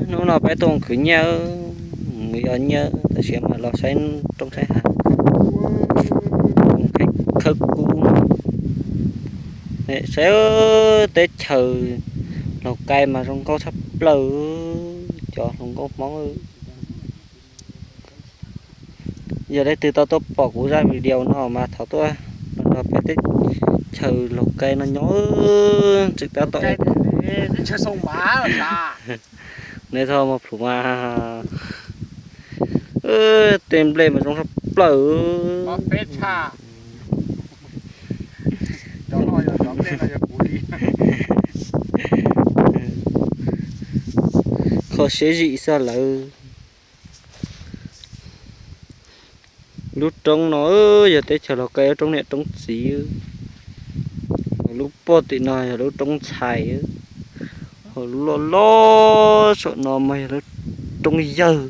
Hnub no peb tuaj khwv nyiaj, mus yos nyiaj tam sim mas los saib roob saib hav, khawb kub. Saib teb chaws Laus Kai mas zoo nkauj tshaj plaws, cov hluas nkauj Hmoob. Yog leej twg tau tuaj pom kuv zaj video no mas thov tuaj los nrog peb teb chaws Laus Kai no nyob, tseem tab tom. Nej txhob muab plhus mas, tej nplej mas zoo tshaj plaws. Kho siab zim xwb lawm. Lub roob no yog teb chaws Laus Kai roob niam roob txiv, ho lub pog tim no yog lub roob ntxhais, ho lub loj loj saum no mas yog lub roob yawg.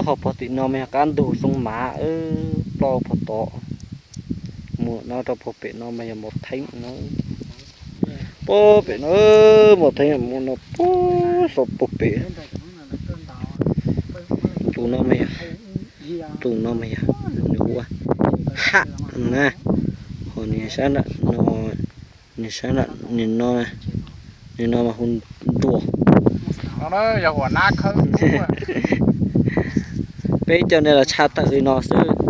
Ho pog tim no mas yog qab ntug Xoo Mav, ploj pog tod. Mus no rau pog pem no mas yog Mos Theeb no. Pog pem no, Mos Theeb mus no pog so pog pem. Tus no mas yog, tus no mas yog nws hu ua Ham na, ho nws sab nram no, nws sab nram, nws no, nws no mas hu Nruas. Peb coj nej los tshaj tawm li no xwb.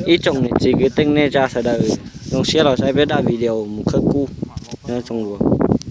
Ib tsoom niam txiv kwv tij neej tsa sawv daws, zoo siab los saib peb daim video mus khawb kub. Nyob zoo.